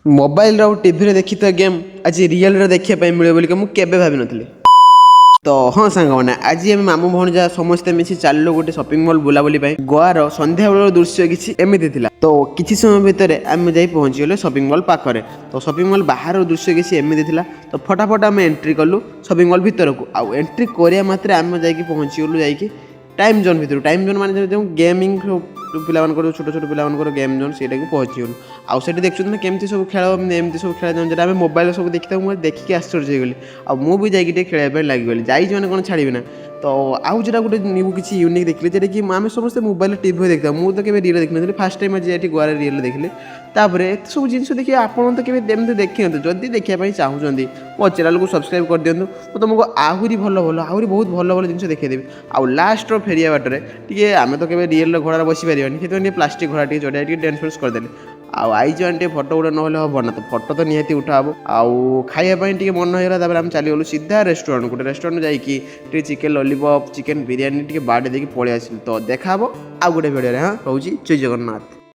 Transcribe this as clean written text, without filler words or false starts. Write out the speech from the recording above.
ମୋବାଇଲରେ ଆଉ ଟିଭିରେ ଦେଖିଥିବା ଗେମ୍ ଆଜି ରିଏଲରେ ଦେଖିବା ପାଇଁ ମିଳିବ ବୋଲି ମୁଁ କେବେ ଭାବିନଥିଲି। ତ ହଁ ସାଙ୍ଗମାନେ, ଆଜି ଆମେ ମାମୁଁ ଭଣଜା ସମସ୍ତେ ମିଶି ଚାଲିଲୁ ଗୋଟେ ସପିଂ ମଲ୍ ବୁଲାବୁଲି ପାଇଁ। ଗୋଆର ସନ୍ଧ୍ୟାବେଳର ଦୃଶ୍ୟ କିଛି ଏମିତି ଥିଲା। ତ କିଛି ସମୟ ଭିତରେ ଆମେ ଯାଇ ପହଞ୍ଚିଗଲେ ସପିଂ ମଲ୍ ପାଖରେ। ତ ସପିଂ ମଲ୍ ବାହାରର ଦୃଶ୍ୟ କିଛି ଏମିତି ଥିଲା। ତ ଫଟାଫଟ ଆମେ ଏଣ୍ଟ୍ରି କଲୁ ସପିଂ ମଲ୍ ଭିତରକୁ। ଆଉ ଏଣ୍ଟ୍ରି କରିବା ମାତ୍ରେ ଆମେ ଯାଇକି ପହଞ୍ଚିଗଲୁ ଯାଇକି ଟାଇମ୍ ଜୋନ୍ ଭିତରୁ। ଟାଇମ୍ ଜୋନ୍ ମାନେ ଯେଉଁ ଗେମିଂ, ଯେଉଁ ପିଲାମାନଙ୍କର, ଛୋଟ ଛୋଟ ପିଲାମାନଙ୍କର ଗେମ୍ ଜୋନ୍, ସେଇଟାକୁ ପହଞ୍ଚିଗଲୁ। ଆଉ ସେଠି ଦେଖୁଛନ୍ତି ନା କେମିତି ସବୁ ଖେଳ, ଏମିତି ସବୁ ଖେଳ ଯେଉଁଟା ଆମେ ମୋବାଇଲରେ ସବୁ ଦେଖିଥାଉ। ମୁଁ ଦେଖିକି ଆଶ୍ଚର୍ଯ୍ୟ ହେଇଗଲି ଆଉ ମୁଁ ବି ଯାଇକି ଟିକେ ଖେଳିବା ପାଇଁ ଲାଗିଗଲି। ଯାଇଛି ମାନେ କ'ଣ ଛାଡ଼ିବି ନା? ତ ଆଉ ଯେଉଁଟା ଗୋଟେ ନ୍ୟୁ କିଛି ୟୁନିକ୍ ଦେଖିଲି, ଯେଉଁଟାକି ଆମେ ସମସ୍ତେ ମୋବାଇଲରେ, ଟିଭିରେ ଦେଖିଥାଉ, ମୁଁ ତ କେବେ ରିଏଲ୍ ଦେଖିନଥିଲି। ଫାର୍ଷ୍ଟ ଟାଇମ୍ ଆଜି ଏଠି ଗୋଆରେ ରିଏଲ୍ ଦେଖିଲି। ତାପରେ ଏତେ ସବୁ ଜିନିଷ ଦେଖି ଆପଣ ତ କେବେ ଏମିତି ଦେଖିନଥିବେ। ଯଦି ଦେଖିବା ପାଇଁ ଚାହୁଁଛନ୍ତି, ମୋ ଚ୍ୟାନେଲକୁ ସବସ୍କ୍ରାଇବ୍ କରିଦିଅନ୍ତୁ। ମୁଁ ତୁମକୁ ଆହୁରି ଭଲ ଭଲ, ଆହୁରି ବହୁତ ଭଲ ଭଲ ଜିନିଷ ଦେଖେଇଦେବି। ଆଉ ଲାଷ୍ଟର ଫେରିବା ବାଟରେ ଟିକେ ଆମେ ତ କେବେ ରିଏଲ୍ର ଘୋଡ଼ାରେ ବସିପାରିବାନି, ସେଥିପାଇଁ ଟିକେ ପ୍ଲାଷ୍ଟିକ୍ ଘୋଡ଼ା ଟିକେ ଚଢ଼ିଆ, ଟିକେ ଡ୍ୟାନ୍ସ ଫ୍ୟାନ୍ସ କରିଦେଲେ। ଆଉ ଆଇଚ ମାନେ ଟିକେ ଫଟୋ ଗୁଡ଼ା ନହେଲେ ହବ ନା? ତ ଫଟୋ ତ ନିହାତି ଉଠା ହବ। ଆଉ ଖାଇବା ପାଇଁ ଟିକେ ମନ ହେଇଗଲା। ତାପରେ ଆମେ ଚାଲିଗଲୁ ସିଧା ରେଷ୍ଟୁରାଣ୍ଟ। ଗୋଟେ ରେଷ୍ଟୁରାଣ୍ଟ ଯାଇକି ଟିକେ ଚିକେନ୍ ଲଲିପପ୍, ଚିକେନ୍ ବିରିୟାନୀ ଟିକେ ବାଡ଼େଇ ଦେଇକି ପଳେଇ ଆସିଲୁ। ତ ଦେଖା ହବ ଆଉ ଗୋଟେ ଭିଡ଼ିଓରେ। ହଁ, ରହୁଛି, ଜୟ ଜଗନ୍ନାଥ।